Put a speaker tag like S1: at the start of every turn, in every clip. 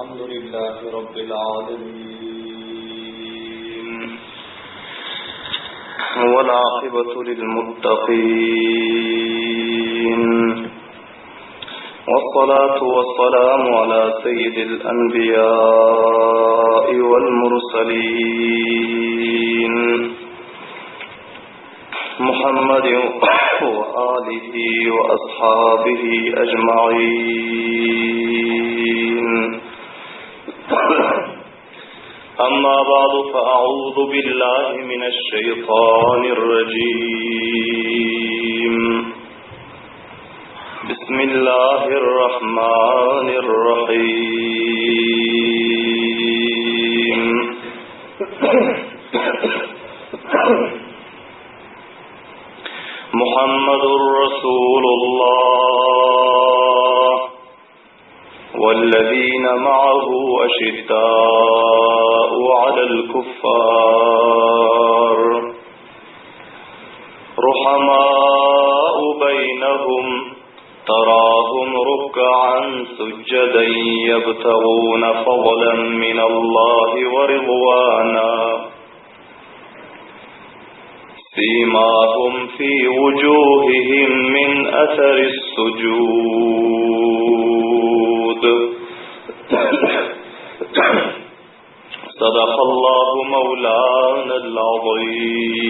S1: الحمد لله رب العالمين والعاقبة للمتقين والصلاة والسلام على سيد الأنبياء والمرسلين محمد وآله وأصحابه أجمعين أما بعد فأعوذ بالله من الشيطان الرجيم بسم الله الرحمن الرحيم محمد رسول الله والذين معه أشداء على الكفار رحماء بينهم تراهم ركعا سجدا يبتغون فضلا من الله ورضوانا سيماهم في وجوههم من أثر السجود صدق الله مولانا العظيم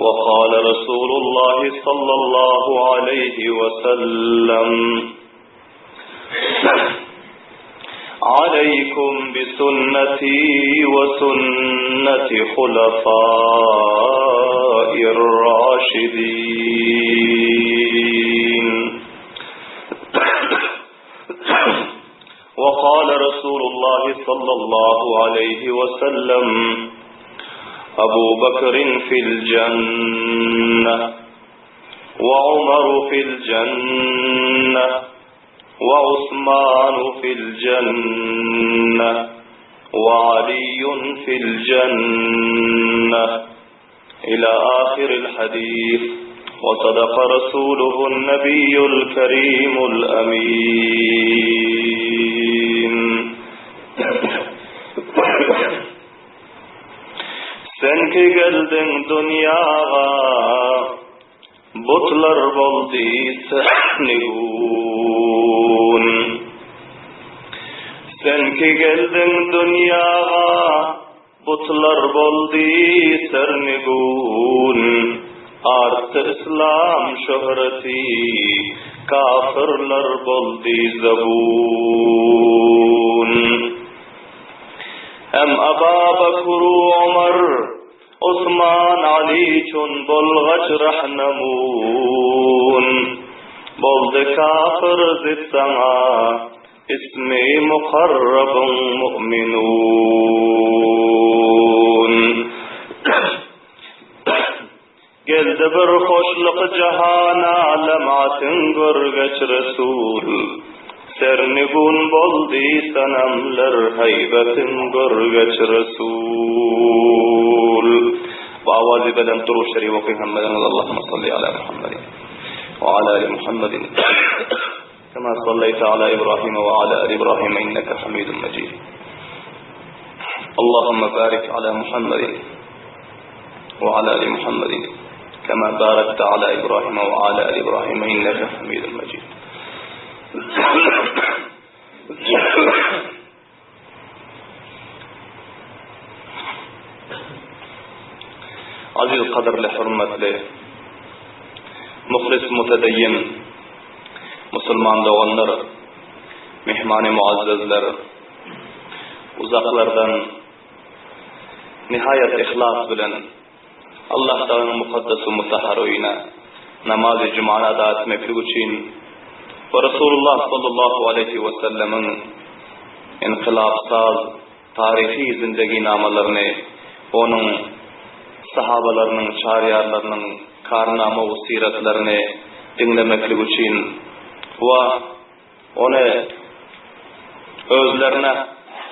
S1: وقال رسول الله صلى الله عليه وسلم عليكم بسنتي وسنة خلفاء الراشدين وقال رسول الله صلى الله عليه وسلم أبو بكر في الجنة وعمر في الجنة وعثمان في الجنة وعلي في الجنة إلى آخر الحديث وصدق رسوله النبي الكريم الأمين Sen ki geldiň dünýaga, Butlar boldy sernigun. Sen ki geldiň dünýaga, Butlar boldy sernigun. Artdy yslam şöhreti, Kafyrlar boldy zabun. Hem Aba Bekr-u Omar, Osman Aly çün bolgaç rahnamun. Boldy kafir zit saňa, ismi mukarrabyň mu'minun. Geldi bir hoşluk jahana Lematyň görgeç Resul. Sernigun boldy sanamlar Haýbatyň görgeç Resul. Bu awazy belent Durud şerif okyň hemmeleriňiz Allahumma salli ala Muhammedin we ala ali Muhammedin kema sallaýta ala Ibrahim we ala ali Ibrahim inneke Hamidun Mejid. Allahumma barik ala Muhammedin وعلى آل محمد كما باركت على إبراهيم وعلى آل إبراهيم إنك حميد مجيد Aziz gadyrly hormatly muhlis mutedeyyin musulman doganlar, mehmany muazzezler, uzaklardan Nihaýat yhlas bilen Allah Taganyň mukaddes we mutahhar öýüne namazy jumany ada etmeklik üçin we Resulullah sallallahu aleýhi we sellemiň ynkylapsaz taryhy zindeginamalaryny onuň sahabalarynyň çaryýarlarynyň karnama we syratlaryny diňlemeklik üçin we Ony özlerine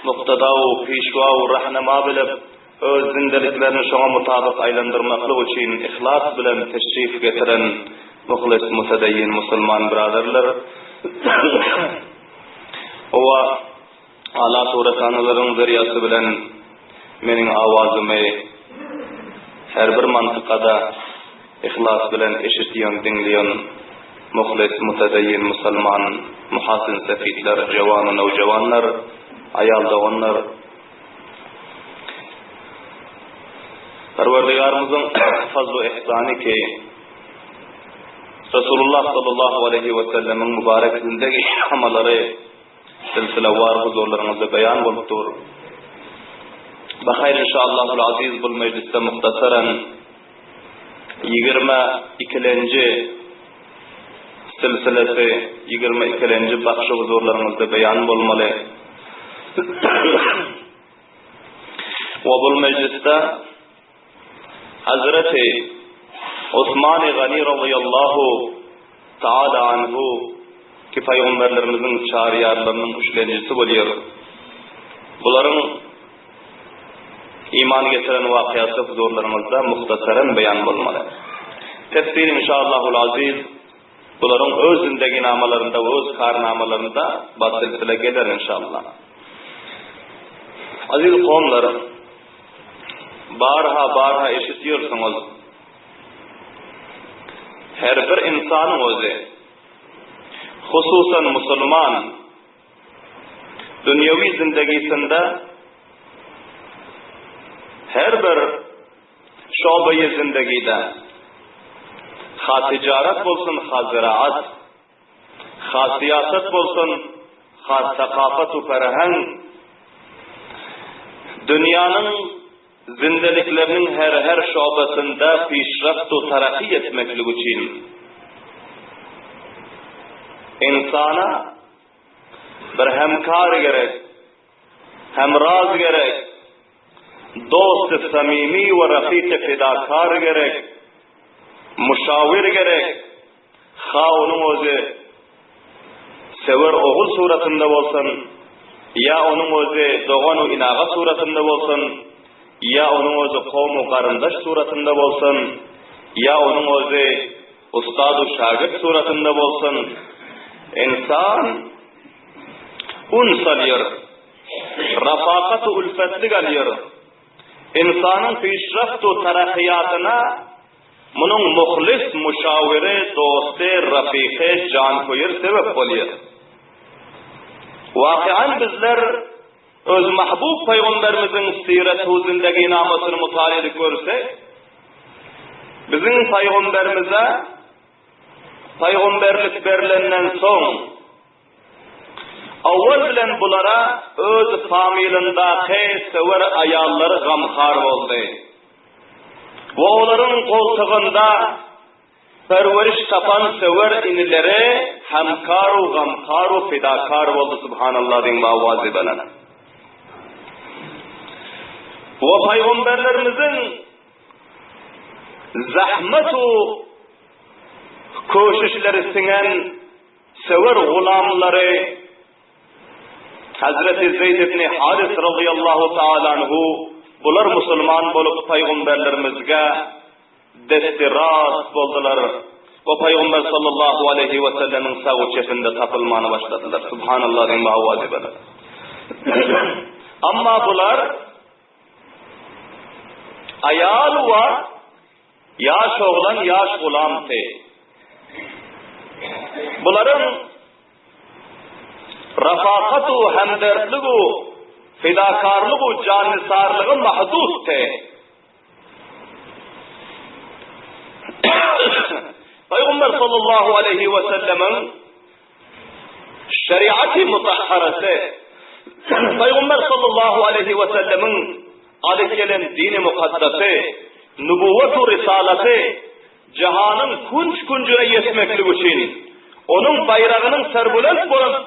S1: muktada-u, pişwa-u, rahnama bilip, öz zindeliklerini şoňa mutabyk aýlandyrmaklyk üçin yhlas bilen teşrif getiren muhlis mutedeýin musulman byraderler owa ala surathanalaryň zerýasy bilen meniň awazymy her bir mantykada yhlas bilen eşitýän diňleýän muhlis mutedeýin musulman muhasyn sefitler jewan-u nowjewanlar aýal doganlar Perwerdigarymyzyň fazl-u ihsany ki, Resulullah sallallahu aleýhi we sellemiň mübarek zindegi amalary silsilewar huzurlaryňyzda beýan bolup dur. Bahaýr inşallahul aziz bul mejlisde muhtasaran ýigirme ikilenji silsilesi, ýigirme ikilenji bahşy huzurlaryňyzda beýan bolmaly. We bul mejlisde Hazreti Osman-y Gani razyýallahu taala anhu ki paýgamberlerimiziň çaryýarlarynyň üçlenjisi bolýar. Bularyň Iman getiren wakyasy huzurlaryňyzda muhtasaran beýan bolmaly. Tefsir inşaallahul aziz bularyň öz zindeginamalarynda we öz karnamalarynda basilsile geler inşallah. Aziz kowumlar, barha barha eşitýärsiňiz, her bir ynsanyň özi, hususan musulman, Dünýewi zindegisinde her bir şobeýi zindegide, ha tijaret bolsun, ha ziraat, ha syýasat bolsun, ha sakafat u ferheng, dünýäniň zindelikleriniň her-her şobesinde pişreft u taraky etmeklik üçin ynsana Bir hemkar gerek, hemraz gerek, dosty samimi we rafyky fedakar gerek, muşawir gerek, ha onuň özi söwer ogul suratynda bolsun, ýa onuň özi dogan-u inaga suratynda bolsun, ýa onuň özi kowum-u garyndaş suratynda bolsun, ýa onuň özi Ussad-u şagirt suratynda bolsun, ynsan uns alýar, rafakat-u ülfetlik alýar. Ynsanyň pişraft-u tarakyýatyna munuň muhlis muşawiri, dosty, rafyky, janköýer sebep bolýar. Wakyýan bizler Öz mahbub pygamberimiziň siret-u zindeginamasyny mutala edip görsek, biziň pygamberimize pygamberlik berlenden soň, owal bilen bulara öz familyndaky söwer aýallary gamhar boldy we olaryň goltugynda Perweriş tapan söwer inileri hemkar-u gamkar-u fidakar boldy Subhanallah diýiň we owazy belent. We paýgamberlerimiziň zahmet-u köşüşleri siňen söwer gulamlary Hazreti Zeýd ibn Haris razyýallahu taala anhu bular musulman bolup paýgamberlerimizge desti rast boldular we Pygamber sallallahu aleýhi we sellemiň sag çepinde tapylmana başladylar. Subhanallah diýiň we owazy berin. Amma bular aýal we ýaş oglan, ýaş gulamdy. Bularyň rafakatu, hemdertligu, fidakarlygu, jannisarlygy mahdutdy. Pygamber sallallahu aleýhi we sellemiň şeriaty mutahharasy, Pygamber sallallahu aleýhi we sellemiň alyp gelen dini mukaddasy, nubuwwat-u risalaty jahanyň künç-künjüne ýetmeklik üçin, onuň baýragynyň serbulent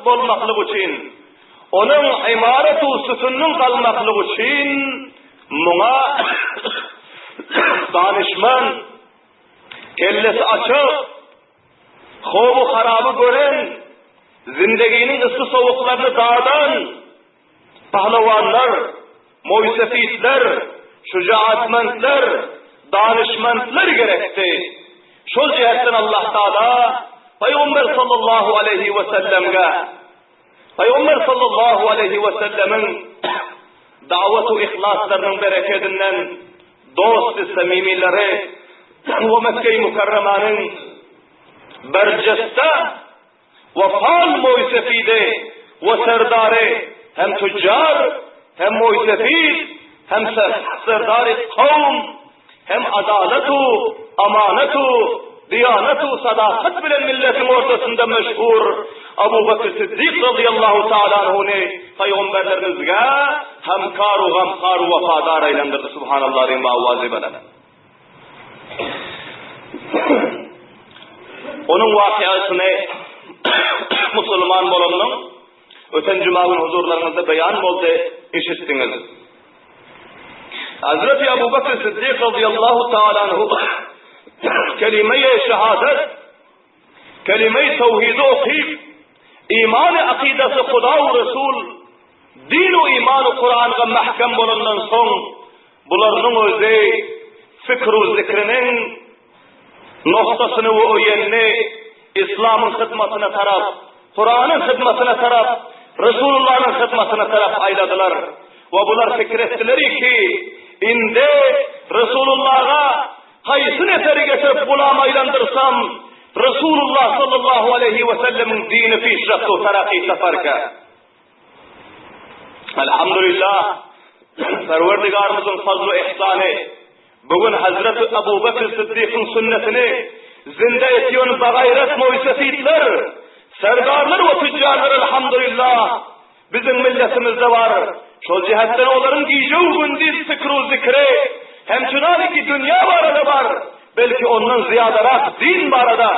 S1: bolmaklygy üçin, onuň ymarat-u sütüniniň galmaklygy üçin Muňa danyşman, kellesi açyk, howy-haraby gören, zindeginiň yssy-sowuklaryny dadan pahlawanlar, moýsefitler, şujaatmentler, danyşmentler gerekdi. Şol jähetden Allah Taala Pygamber sallallahu aleýhi we sellemge Pygamber sallallahu aleýhi we sellemiň dawat we yhlaslarynyň berekedinden dosty samimileri we Mekge-i Mükerremanyň berjeste we fal moýsefidi we serdary hem tüjjar hem moýsefid hem serdary kowm hem adalatu, amanatu, diýanatu, sadakat bilen milletiň ortasynda meşhur Abu Bekr Siddik razyýallahu taala anhuny pygamberlerimizge hemkar u gamhar u wepadar aýlandyrdy subhanallah diýen awazy bilen. Onuň wakyýasyny musulman bolanyň öten juma gün huzurlaryňyzda beýan boldy, eşitdiňiz. Hazreti Abu Bekr Siddik radıyallahu ta'ala anhu kelime-i şehadet, kelime-i tevhidi okuyup, iman-ı akidesi Huda u Resul, din u iman u Kur'an'a mahkem bolandan soň, bularynyň özi fikr u zikriniň noktasyny we oýenini Islamyň hyzmatyna tarap, Kuranyň hyzmatyna tarap, Resulullanyň hyzmatyna tarap aýladylar. We bular pikir etdiler ki, indi Resulullaha haýsy neferi getirip gulam aýlandyrsam, Resulullah sallallahu aleýhi we sellemiň dini pişreft we teraky taparka. Elhamdülillah, Perwerdigarymyzyň fazl-u ihsany, bu gün Hazreti Abu Bekr Siddikyň sünnetini zinde etýän bagaýrat moýsefitler, serdarlar we tüjjarlar elhamdülillah biziň milletimizde bar. Şol jähetden olaryň gije-u-gündiz pikir-u zikri hem çynaniki dünýä barada bar. Belki ondan zyýadarak din barada,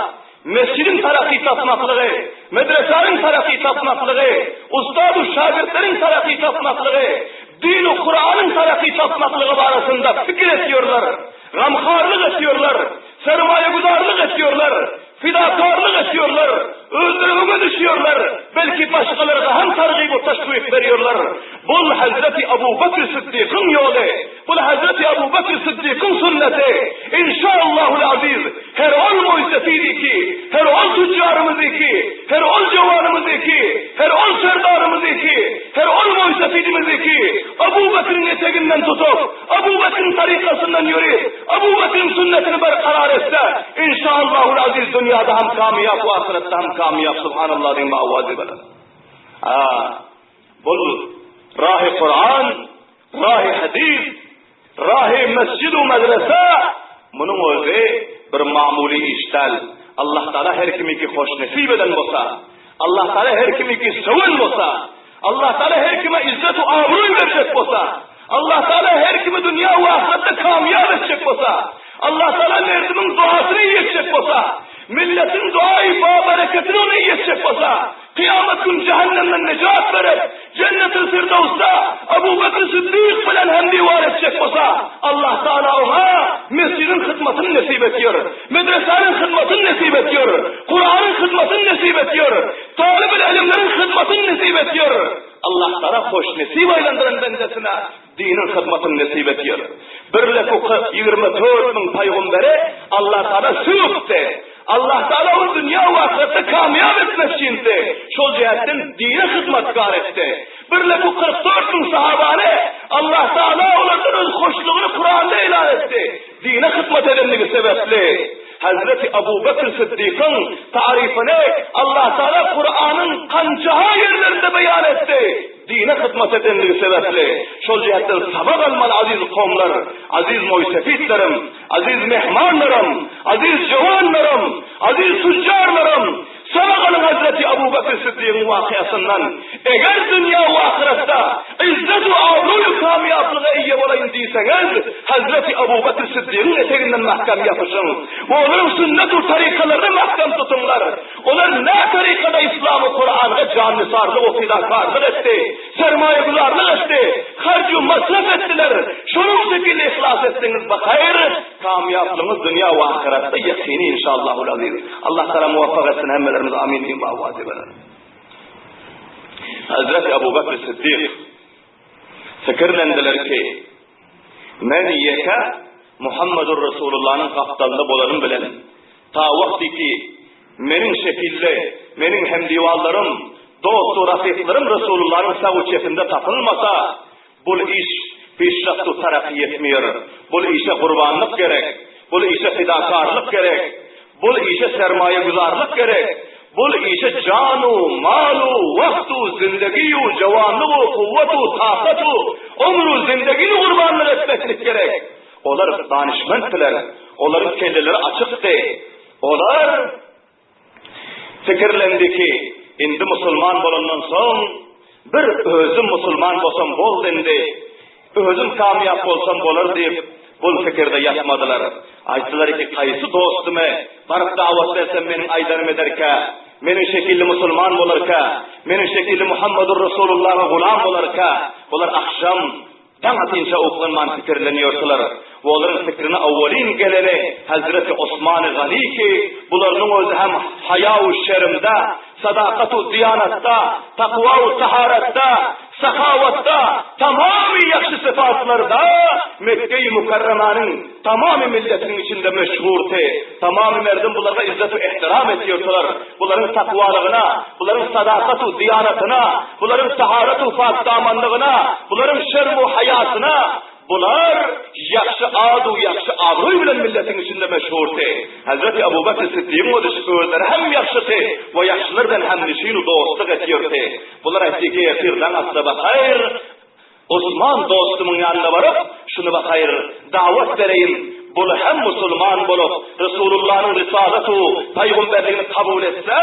S1: mesjidiň taraky tapmaklygy, medresäniň taraky tapmaklygy, ustad-u şagirtleriň taraky tapmaklygy, din-u Kuranyň taraky tapmaklygy barasynda pikir etýärler, gamharlyk etýärler, sermaýaguzarlyk etýärler, fidakarlyk etýärler, özleri öňe düşýärler, belki başgalara hem targyb-u teşwik berýärler. Bul Hezreti Abu Bekr Siddikyň ýoly. Bul Hezreti Abu Bekr Siddikyň sünneti. Inşaallahul aziz, her ol moýsefidi ki, her ol tüjjarymyzy ki, her ol jowanymyzy ki, her ol serdarymyzy ki, her ol moýsefidimizi ki, Abu Bekriň eteginden tutup, Abu Bekriň tarykasyndan ýörip, Abu Bekriň sünnetini berkarar etse, inşaallahul aziz dünýäde hem kamyýap we ahyretde hem kamyýap, subhanallah diýen awazy bilen. A, bul rahy Kuran, Rahy hadys, rahy mesjid u medrese, munuň özi bir mamuly iş däl. Allah Taala her kimiki hoş nesip eden bolsa, Allah Taala her kimiki söwen bolsa, Allah Taala her kime izzet u abroý berjek bolsa, Allah Taala her kimi dünýä we ahyretde kamýap etjek bolsa, Allah Taala merdimiň duasyny ýetjek bolsa, milletiň duaýy babereketini ona ýetjek bolsa, Kyýamat gün jähennemden nejat berip, Jennetil Firdewsde Abu Bekr Siddik bilen hemdiwar etjek bolsa, Allah Taala oňa mesjidiň hyzmatyny nesip etýär, medresäniň hyzmatyny nesip etýär, Kuranyň hyzmatyny nesip etýär, talybyl ilimleriň hyzmatyny nesip etýär. Allah Taala hoşnesip aýlandyran bendesine diniň hyzmatyny nesip etýär. Birlefuka 24000 pygambere Allah Taala sögüpdi. Allah Taala ony dünýä we ahyretde kamýap etmek üçindi. Şol jähetden dine hyzmatkar etdi. Birlefu 44000 sahabany Allah Taala olardan öz hoşlugyny Kuranda elan etdi. Dine hyzmat edenligi sebäpli. Hazreti Abu Bekr Siddikyň taryfyny Allah Taala Kuranyň kançaha ýerlerinde beýan etdi. Dine hyzmat edenligi sebäpli, şol jähtden sabak almaly aziz kowumlar, aziz moýsefitlerim, aziz mehmanlarym, aziz jowanlarym, aziz tüjjarlarym, sabak alyň Hazreti Abu Bekr Siddigiň wakyasyndan, eger dünýä we ahyretde yzzet we abroý-u kamýaplyga eýe bolaýyn diýseňiz, Hazreti Abu Bekr Siddigiň eteginden mähkäm ýapyşyň we olaryň sünnet-u tarykalaryny mähkäm tutuňlar. Olar nä tarykada Yslamy Kuranga jannysarlyk we fidakarlyk etdi, sermaýaguzarlyk etdi, harj u masraf etdiler, şonuň şekilde yhlas etseňiz bahaýr, kamýaplygyňyz dünýä we ahyretde ýakyny inşallahul aziz. Allah Taala muwaffak etsin hemmelerimizi amin diýiň bawwazy bilen. Hazreti Abu Bekr Siddik pikirlendiler ki, Men ýeke Muhammedur Resulullanyň gapdalynda bolanym bilen, ta wagty ki, meniň şekilli, meniň hemdiwallarym, dost-u rafyklarym Resulullanyň sag-u çepinde tapylmasa, bul iş peşraft-u taraky etmeýär. Bul işe gurbanlyk gerek. Bul işe fidakarlyk gerek. Bul işe sermaýagüzarlyk gerek. Bul işe jan-u, mal-u, wagt-u, zindegi-ýu, jawanlyg-u, kuwwat-u, takat-u, ömr-u zindegini gurbanlyk etmeklik gerek. Olar danyşmentdiler. Olaryň kelleleri açykdy. Olar pikirlendi ki, indi musulman bolandan soň, bir özüm musulman bolsam boldy indi. Özüm kamýap bolsam bolar diýip, bul pikirde ýatmadylar. Aýtdylar ki, kaýsy dostumy baryp dawat bersem meniň aýdanym ederkä, meniň şekilli musulman bolarka, meniň şekilli Muhammedur Resulullaha gulam bolarka? Bular agşam daň atynça uklanman pikirlenýärdiler. We olaryň pikrine awwalyn geleni Hezreti Osmany Gani ki, bularynyň özi hem haýa-u şerimde, sadakat-u diýanatda, takwa-u taharatda, Sahawatda, tamamy ýagşy sypatlarda Mekgeýi Mükerremäniň tamamy milletiniň içinde meşhurdy. Tamamy merdum bularga yzzet-u ehtiram etýärdiler. Bularyň takwalygyna, bularyň sadakat-u diýanatyna, bularyň taharat-u pakdamanlygyna, bularyň şerm-u haýasyna Bular ýagşy ad-u ýagşy abraý bilen milletiň içinde meşhurdy. Hezreti Abu Bekr Siddigiň özi özleri hem ýagşydy we ýagşylar bilen hemnişin-u dostluk etýärdi. Bular aýtdy ki, Ertir daň atsa bahaýr, Osman dostumyň ýanyna baryp, şuny bahaýr, dawat bereýin, bul hem musulman bolup, Resulullanyň risalat-u paýgumberligini kabul etse,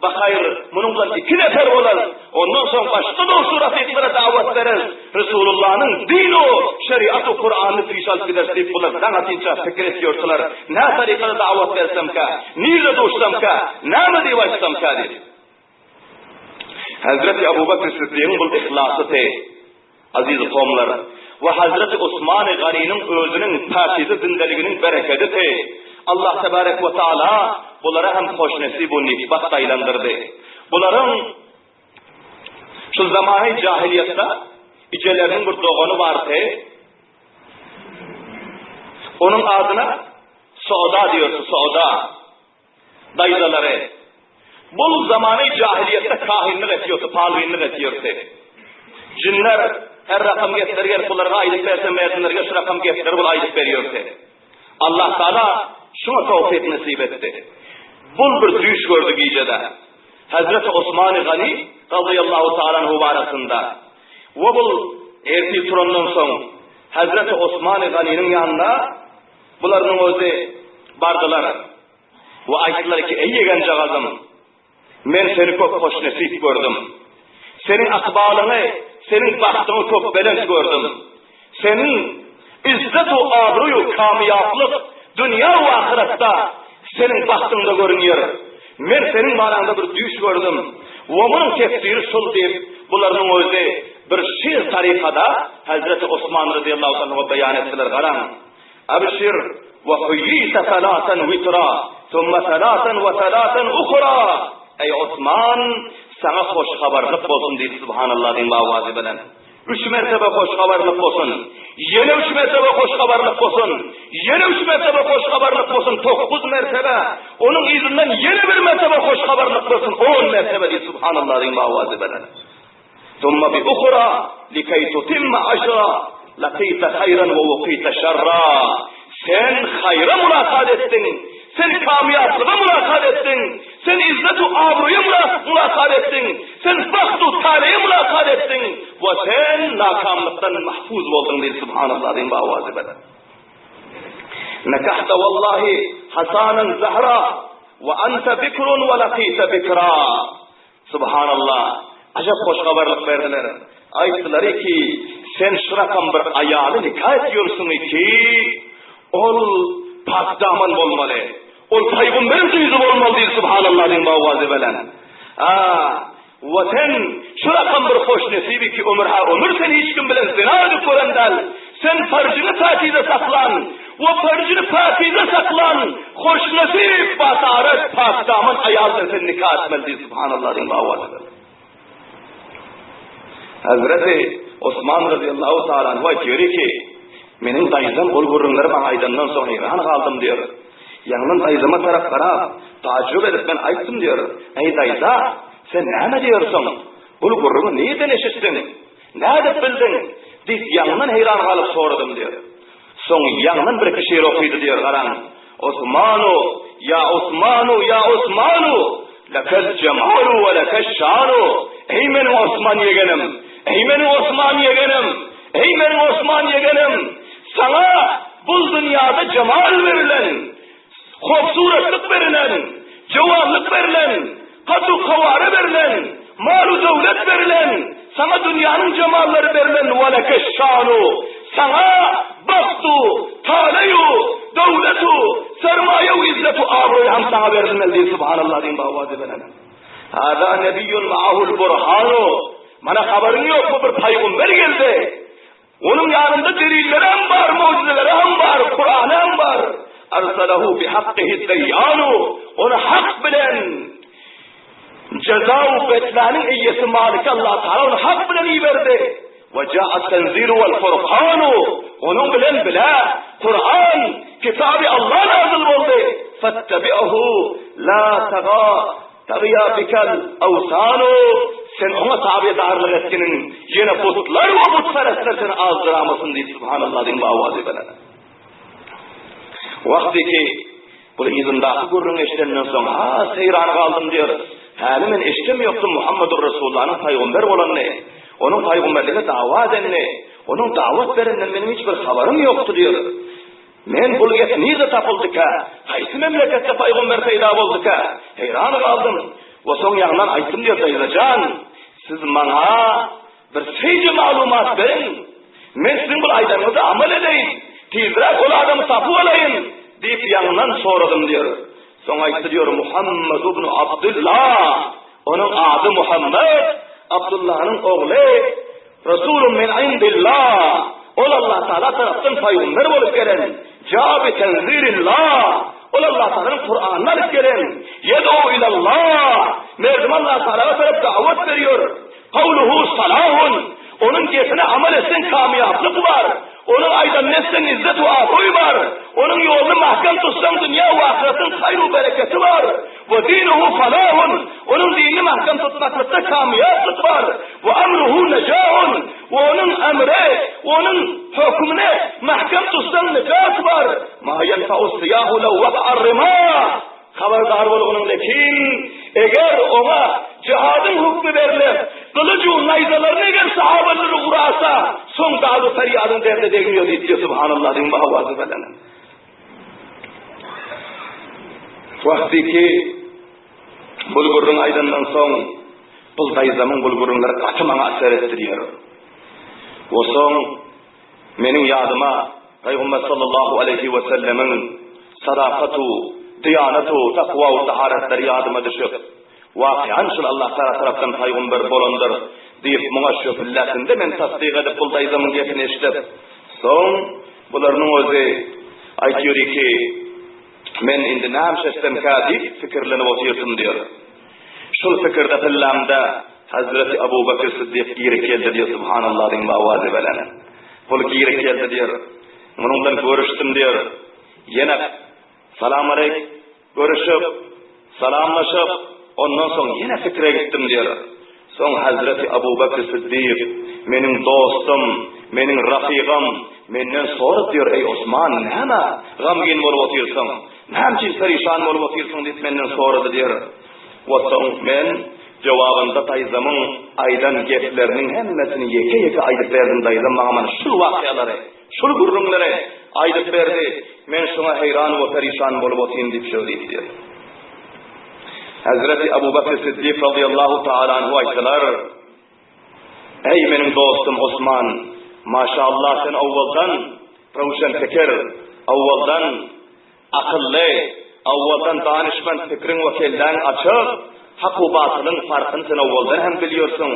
S1: Bahaýr, munuň bilen iki nefer bolarys. Ondan soň başga dosty rafyklara dawat bereris. Resulullanyň dini-u, şeriat-u Kuranyny piş alyp gideris diýip bular daň atynça pikir etýärdiler. Nä tarykada dawat bersemkä? Nirde duşsamka? Näme diýip aýtsamka diýip. Hezreti Abu Bekr Siddigiň bul yhlasy Aziz kowumlar! We Hazreti Osmany Ganynyň özüniň päkize zindeliginiň berekediti Allah tebarek we taala bulara hem hoşnesip u nikbagt aýlandyrdy. Bularyň şu zamany jahiliýetde ijeleriniň bir dogany bardy. Onuň adyna Soda diýerdi, Soda. Daýzalary. Bul zamany jahiliýetde kahinlik etýordy, palwinlik etýordy. Jynlar her rakam gepleri gelip bularga aýdyp berse mersinlerge şu rakam gepleri bul aýdyp berýordy. Allah Taala şuňa towfyk nesip etdi. Bul bir düýş gördi gijede. Hazreti Osmany Gani razyýallahu taala anhu barasynda. We bul ertir turandan soň Hazreti Osmany Ganiniň ýanyna Bularynyň özi bardylar we aýtdylar ki, Eý ýegenjagazym, men seni köp hoşnesip gördüm. Seniň ykbalyňy, seniň bagtyňy köp belent gördüm. Seniň yzzet-u abraý-u kamýaplyk dünýä we ahyretde seniň bagtyňda görünýär. Men seniň baraňda bir düýş gördüm we munuň tefsiri şul diýip, bularynyň özi bir şyr tarykada Hezreti Osman razyýallahu anhuwa beýan etdiler. Garaň! Abşir we huýýite salasan witra, summa salasan we salasan uhra! Eý Osman, saňa hoş habarlyk bolsun diýdi Subhanallah diýiň owazy bilen. Üç mertebe hoş habarlyk bolsun. Ýene üç mertebe hoş habarlyk bolsun. Ýene üç mertebe hoş habarlyk bolsun, tokguz mertebe. Onuň yzyndan ýene bir mertebe hoş habarlyk bolsun, on mertebe diýdi Subhanallah diýiň owazy bilen. Summa bi uhra likay tutimma aşra laqita haýran we wuqita şerra. Sen haýra mulakat etdiň, sen kamýaplyga mulakat etdiň, sen izzet-u abraýa mulakat etdiň, sen bagt-u taleýe mulakat etdiň we sen nakamlykdan mahfuz bolduň diýdi Subhanallah diýiň bu owazy bilen. Nekahta wallahi hasanan zahra we anta bikrun we laqita bikra. Subhanallah! Ajap hoş habarlyk berdiler. Aýtdylar ki, sen şu rakam bir aýaly nika etýörsiň ki, ol pakdaman bolmaly. Ol paýgamberiň gyzy bolmaly diýdi Subhanallah diýiň bawazy bilen. A, we sen şu rakam bir hoş nesibi ki ömür ha ömür sen hiç kim bilen zina edip gören däl. Sen farjyňy päkize saklan we farjyny päkize saklan hoşnesip bataret pakdaman aýal bilen sen nika etmeli diýdi Subhanallah diýiň owazy bilen. Hazreti Osman razyýallahu taala anhu aýtýar ki, Meniň daýzam ol gürrüňleri maňa aýdandan soň heýran galdym diýer. Ýaňdan daýzama tarap garap, taajjub edip men aýtdym diýer, Eý daýza, sen näme diýersiň? Bul gürrüňi nirden eşitdiň? Nädip bildiň? diýip ýaňdan heýran galyp soradym diýer. Soň ýaňdan birki şyr okydy diýer, garaň, Osmanu, ýa Osmanu, ýa Osmanu, Lekel jemalu we lekeş şanu, Eý meniň Osman ýegenim, eý meniň Osman ýegenim, eý meniň Osman ýegenim, Saňa bul dünýada jemal berilen, Hobsuratlyk berilen, jowanlyk berilen, Kaddu-kawara berilen, malu-döwlet berilen, Saňa dünýäniň jemallary berilen, Welekeş-şanu, Saňa bagt-u, taleý-u, döwlet-u, sermaýe-u, izzet-u, abraý hem saňa berilmeli diýip, Subhanallah diýiň, baba diýip. Hada nebiýun ma'ahul burhanu, Mana habaryň ýokmy, bir paýgumber geldi. Onuň ýanynda delilleri hem bar, mugjyzalary hem bar, Kurany hem bar. Arsalahu bihakkihi deýýanu, ony hak bilen jeza we betläniň eýesi Maliki Allah Taala ony hak bilen iberdi. We jaa tenzilu wal furkanu, onuň bilen bile Kuran, kitaby Allah nazyl boldy. Fattabi'hu la taga Tagýa bikel awsanu, sen oňa tabedarlyk etginiň, ýene butlar we butperestler seni azdyramasyn diýip subhanallah diýip owazy belent. Wagty ki bu yzyndaky gürrüňi eşidenden soň has heýran galdym diýer. Häli men eşidem ýokdum Muhammedur Resulullanyň paýgomber bolanyny, onuň paýgomberlige dawa edenini, onuň dawat bereninden meniň hiç bir habarym ýokdy diýer. Men bul gep nirde tapyldyka? Haýsy memleketde paýgomber peýda bolduka? Heýran galdym. We soň ýaňdan aýtdym diýer daýza jan, siz maňa bir şeýle maglumat beriň. Men siziň bul aýdanyňyza amal edeýin. Tizräk ol adamy tapyp alaýyn, diýip ýaňdan soradym diýer. Soň aýtdy diýer, Muhammed ibn Abdullah. Onuň ady Muhammed, Abdullanyň ogly. Resulun min indillah, Ol Allah Taala tarapdan paýgamber bolup gelen, Jaa bi tenzirillah, Ol Allah Taalanyň Kuranyny alyp gelen, Yed'u ilallah, Merdime Allah Taalaga tarap dawat berýär, Kawluhu salahun, Onuň gepine amal etseň kamýaplyk bar, Onuň aýdanyny etseň izzet we abraý bar, Onuň ýoluny mahkem tutsaň dünýä we ahyretiň haýr we bereketi bar. We dinuhu falahun, onuň dinini mahkem tutmaklykda kamýaplyk bar. We amruhu nejahun, we onuň emri, onuň hökümini mahkem tutsaň nejat bar. Ma ýenfa'u siýahu lew waka'r rimah, habardar bolgunyň lekin, eger oňa jihadyň hükmi berlip, gylyju naýzalaryny eger sahabalar urasa, soň dadu perýadyň derde degmeýär diýipdir, subhanallah diýiň, owazy belent. Wagty ki bul gürrüň aýdandan soň, bul daýzamyň bul gürrüňleri gaty maňa aser etdi diýer. We soň meniň ýadyma Pygamber sallallahu aleýhi we sellemiň sadakatu, diýanatu, takwa we taharetlary ýadyma düşüp, Wakyýan şul Allah Tagala tarapdan paýgumber bolandyr diýip muňa şöhülläsinde men tassyk edip bul daýzamyň gepini eşidip, soň bularynyň özi aýtýar ki, men indi näme etsemkä diýip pikirlenip otyrdym diýer. Şul pikirde pyllamda Hazreti Abu Bekr Siddik girip geldi diýer, Subhanallah diýip owazy bilen. Bul girip geldi diýer. Munuň bilen görüşdim diýer. Ýene salam aleýk Görüşip, salamlaşyp, ondan soň ýene pikire gitdim diýer. Soň Hazreti Abu Bekr Siddik, meniň dostum, meniň rafygym, menden sorap diýer, Eý Osman, näme gamgyn bolup otyrsyň? Näme üçin perişan bolup otyrsyň diýip menden sorady diýer. We soň men jogabynda daýzamyň aýdan gepleriniň hemmesini ýeke-ýeke aýdyp berdim, daýzam maňa mana şul wakyalary Şul gürrüňleri aýdyp berdi, men şuňa heýran we perişan bolup otyryn diýip şöyle diýipdir. Hazreti Abu Bakr Siddik radiyallahu taala anhu aýtdylar, Eý meniň dostum Osman, maşallah sen owaldan röwşen pikir, owaldan Akylly, owaldan danyşment pikriň we kelläň açyk, hak u batylyň parkyny sen owaldan hem bilýorsyň.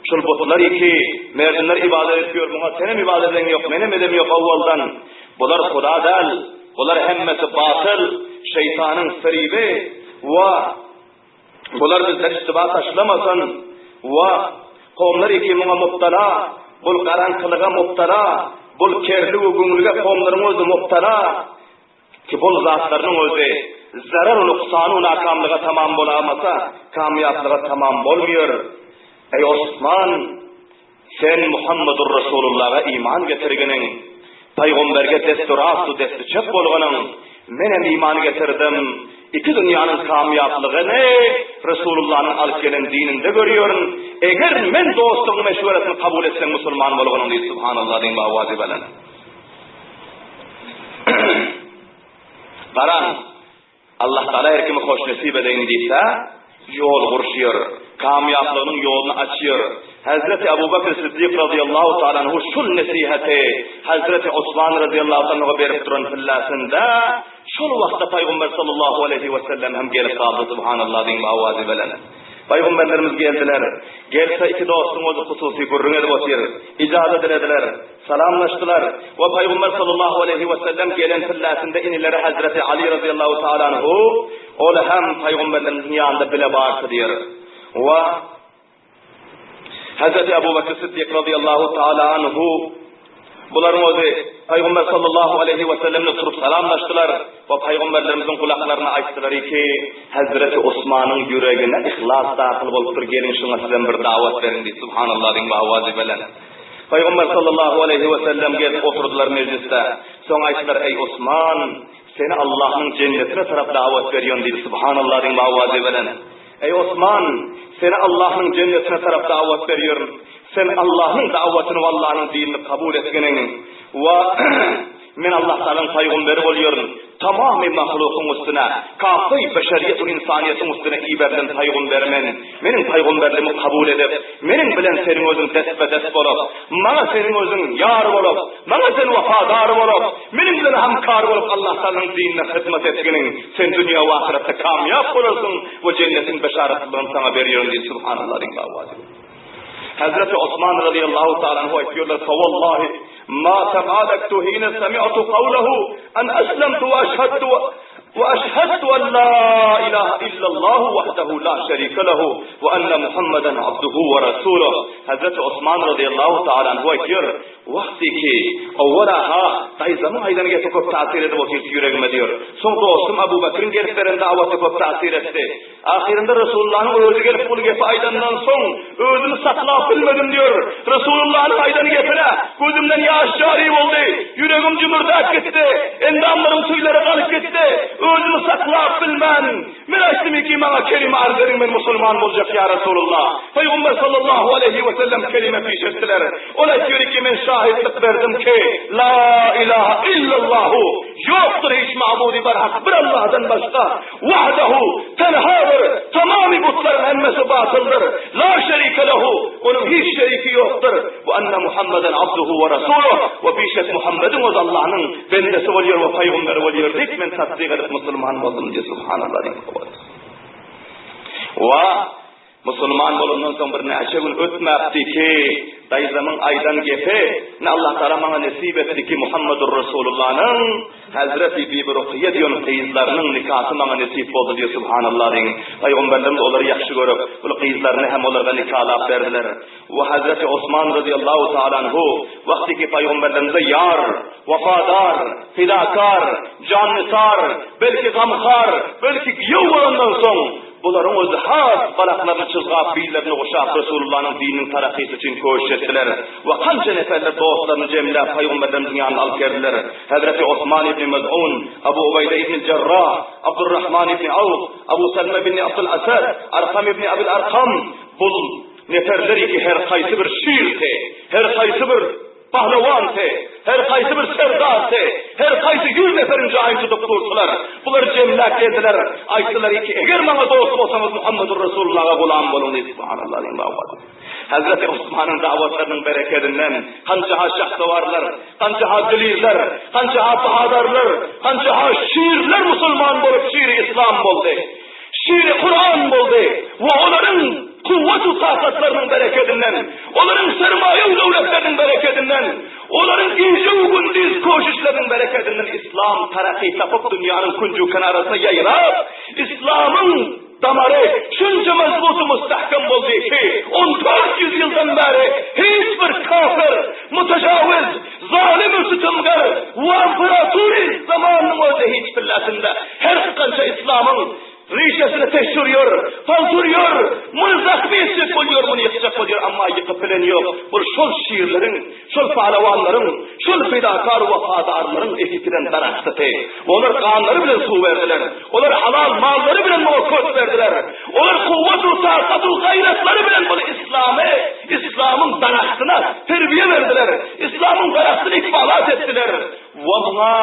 S1: Şul butlar iki, merdimler ybadat edip ýör, muňa senem ybadat edeň ýok, menem edem ýok owaldan. Bular huda däl, bular hemmesi batyl, şeýtanyň firibi we Bular bizden iştiba taşlamasyn. Wa, kowumlar iki muňa mubtala, bul garaňkylyga mubtala. bul kerli we güňlige kowumlaryň özi mubtala, ki bul zatlarynyň özi zarar-u nuksanu nakamlyga tamam bolamasa, kamýaplyga tamam bolmaýar. Eý Osman! Sen Muhammedur Resulullaha iman getirginiň, Pygamberge desti rast-u desti çep bolganyň, menem iman getirdim, iki dünýäniň kamýaplygyny Resulullanyň alyp gelen dininde görýärin, eger men dostuň meşweresini kabul etseň musulman bolganyň diýdi, Subhanallah diýiň owazy belent. Garaň! Allah Tagala her kimi hoşnesip edeýin diýse, ýol gurşuýar, kamýaplygynyň ýoluny açýar. Hezreti Abu Bekr Siddik razyýallahu taala anhu şul nesihaty Hezreti Osman razyýallahu taala anhuga berip duran pillasynda şol wagtda Pygamber sallallahu aleýhi we sellem hem gelip galdy subhanallah diýiň owazy bilen. Pygamberlerimiz geldiler. Gelse iki dostuň özi hususy gürrüň edip otyr. Ijaza dilediler. Salamlaşdylar we Pygamber sallallahu aleýhi we sellem gelen pilläsinde inileri Hezreti Ali razyýallahu taala anhu ol hem Pygamberlerimiziň ýanynda bile bardy diýer. We Hezreti Abu Bekr Siddik razyýallahu taala anhu bularyň özi Pygamber sallallahu aleýhi we sellemle turup salamlaşdylar we Pygamberlerimiziň gulaklaryna aýtdylar ki, Hezreti Osmanyň ýüregine yhlas dahyl bolupdyr, geliň şuňa sizem bir dawat beriň diýip, subhanallah diýiň, owazy belent. Pygamber sallallahu aleýhi we sellem gelip oturdylar mejlisde. Soň aýtdylar, Eý Osman, seni Allahnyň jennetine tarap dawat berýän diýdi. Subhanallah diýiň owazy bilen. Eý Osman, seni Allahnyň jennetine tarap dawat berýärin. Sen Allahnyň dawatyny we Allahnyň dinini kabul etgeniň we Men Allah Tagalaň pygamberi bolýaryn. Tamamy mahlukyň üstüne, kafy beşeriýetiň ynsanyýetiň üstüne iberilen pygamberi men. Meniň pygamberligimi kabul edip, meniň bilen seniň özüň destbe-dest bolup, maňa seniň özüň ýar bolup, maňa sen wepadar bolup, meniň bilen hamkar bolup Allah Tagalaň dinine hyzmat etginiň, sen dünýä we ahyretde kamýap bolarsyň we jennetiň beşaratlygyny saňa berýärin diýdi. Subhanallah diýiň owazy. Hezreti Osman razyýallahu taala anhu aýtýarlar, Fawallahi ma temalektu hine semi'tu kawlehu en eslemtu we eşhedtu we eşhedtu en la ilahe illallahu wahdehu la şerike lehu we enne Muhammeden abduhu we resuluh. Hezreti Osman razyýallahu taala anhu aýtýar, Wagty ki, owwala-ha, daýzamyň aýdan gepi köp täsir edip otyrdy ýüregime diýer. Soň dostum Abu Bekriň gelip beren dawaty köp täsir etdi. Ahyrynda Resulullanyň özi gelip bul gepi aýdandan soň, özümi saklap bilmedim diýer. Resulullanyň aýdan gepine gözümden ýaş jary boldy, ýüregim jümürdäp gitdi, endamlarym tüýlere galyp gitdi. Özümi saklap bilmän, men aýtdym ki, maňa kelime arz ediň, men musulman boljak ýa Resulullah. Pygamber sallallahu aleýhi we sellem kelime piş etdiler. Ol aýtýar ki, men şahitlik berdim ki, La ilaha illallahu, ýokdur hiç mabudy barhak bir Allahdan başga. Wahdahu, tenhadyr, tamamy butlaryň hemmesi batyldyr, la şerike lehu, onuň hiç şeriki ýokdur, we enne Muhammeden abduhu we rasuluh, we bişek Muhammediň özi Allanyň bendesi bolýar we pygamberi bolýar diýip men tassyk edip musulman boldum diýip subhanallah diýip. Wa Musulman bolandan soň bir näçe gün ötmäpdi ki, daýzamyň aýdan gepi, ne Allah Tagala maňa nesip etdi ki, Muhammedur Resulullanyň Hezreti Bibi Rukyýe diýen gyzlarynyň nikasy maňa nesip boldy diýip subhanallah diýiň. Pygamberlerimiz olary ýagşy görüp, bul gyzlaryny hem olarga nikalap berdiler. We Hezreti Osman razyýallahu taala anhu wagty ki pygamberlerimize ýar, wepadar, fidakar, jannisar, belki gamhar, belki giýew bolandan soň, Bularyň özi has balaklaryny çyzgap, billerini guşap, Resulullanyň dininiň tarakkysy üçin köşüş etdiler we kança neferler dostlaryny jemläp, pygamberlerimiziň ýanyna alyp geldiler. Hezreti Osman ibn Mez'un, Abu Ubeýde ibn Jerrah, Abdurrahman ibn Awf, Abu Selme ibn Abdul Asad, Arkam ibn Abil Arkam bul neferler iki her haýsy bir şirdi, her haýsy bir Pahlawandy, her haýsy bir serdardy, her haýsy ýüz neferiň jaýyny tutup durdylar. Bular jemläp geldiler, aýtdylar ki, eger maňa dost bolsaňyz Muhammedur Resulullaha gulam boluň diýdi. Subhanallah diýiň baba. Hazreti Osmanyň dawatlarynyň berekedinden hanjaha şahsawarlar, hanjaha dilirler, hanjaha bahadarlar, hanjaha şirler musulman bolup şiri islam boldy. Şiri Kuran boldy we olaryň kuwwat-u takatlarynyň berekedinden, olaryň sermaýa-u döwletleriniň berekedinden, olaryň gije-u gündiz köşüşleriniň berekedinden islam taraky tapyp dünýäniň künji-kenarasyna ýaýrap, islamyň. damary şunça mazbuty mustahkam boldy ki, 1400 ýyldan bäri hiç bir kafir, mutajawiz, zalym-u sütemgär we imperatory zamanynyň özi hiç billasynda her kança islamyň Rişesine teşşürýär, paltyrýar, muny zahmy etjek bolýar, muny ýykjak bolýar, emma ýykyp bilen ýok. Bul şol şirleriň, şol palawanlaryň, şol pidakar wepadarlaryň ekitilen daragtysy. Olar ganlary bilen suw berdiler. Olar halal mallary bilen muňa kök berdiler. Olar kuwwat-u takat-u gaýratlary bilen bul yslamy, yslamyň daragtyna terbiýe berdiler. Yslamyň daragtyny ikbalat etdiler. We muňa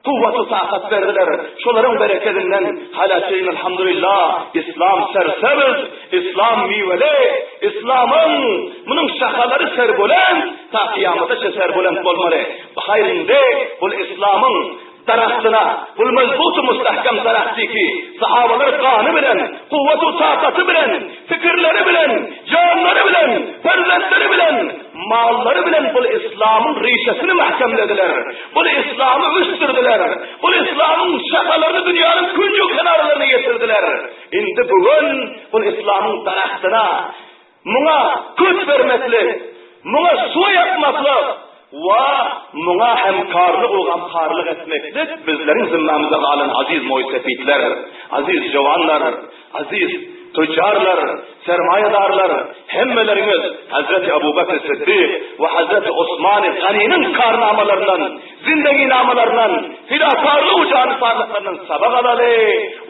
S1: Kuwwat-u takat berdiler. Şolaryň berekedinden hala çeýin elhamdulillah Islam sersebz, Islam miweli, Islamyň munuň şahalary serbulent, ta kyýamataça serbulent bolmaly. Haýr indi bul Islamyň daragtyna, bul mezbut-u mustahkam daragty ki, sahabalar gany bilen, kuwwat-u takaty bilen, pikirleri bilen, janlary bilen, perzentleri bilen, Mallary bilen bul yslamyň rişesini mähkemlediler. Bul yslamy ösdürdiler. Bul yslamyň şahalaryny dünýäniň künji-kenarlaryna ýetirdiler. Indi bu gün bul yslamyň daragtyna, muňa köç bermeklik, muňa suw ýakmaklyk we muňa hemkarlyk we gamharlyk etmeklik bizleriň zymmamyza galan aziz moýsefitler, aziz jowanlar, Aziz tüjjarlar, sermaýadarlar, hemmeleriňiz Hazreti Abu Bekr Siddik we Hazreti Osman Ganynyň karnamalaryndan, zindeginamalaryndan, fidakarlyk we janysarlyklaryndan sabak alaly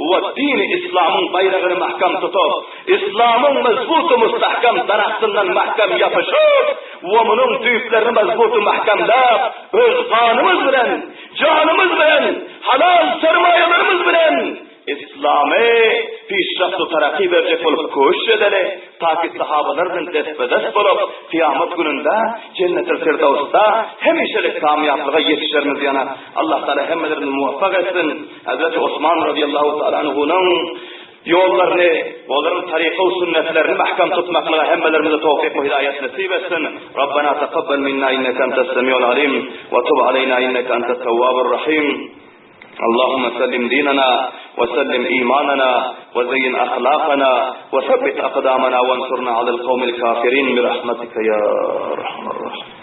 S1: we dini islamyň baýragyny mähkem tutup, islamyň mezbut we mustahkam daragtyndan mähkem ýapyşyp we munuň düýplerini mezbut we mähkemläp, öz ganymyz bilen, janymyz bilen, halal sermaýalarymyz bilen, Yslamy pişraftu taraky berjek bolup köşüş edeli, taki sahabalar bilen destbe-dest bolup, kyýamat gününde Jennetil Firdawsda hemişelik kamýaplyga ýetişerimiz ýana. Allah Taala hemmelerimizi muwaffak etsin. Hazreti Osman razyýallahu taala anhunyň ýollaryny, olaryň taryka we sünnetlerini mähkem tutmaklyga hemmelerimize towfyk we hidaýat nesip etsin. Rabbena takabbal minna inneke entes semiul alim we tub aleýna inneke entet tewwabur rahim. اللهم سلم ديننا وسلم إيماننا وزين أخلاقنا وثبت أقدامنا وانصرنا على القوم الكافرين برحمتك يا أرحم الراحمين.